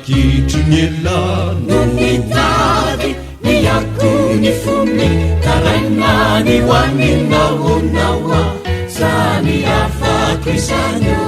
Rakitry ny ela no mitady ny akony fony taraina ny ho an'ny nahoana hoa zany afako izany o.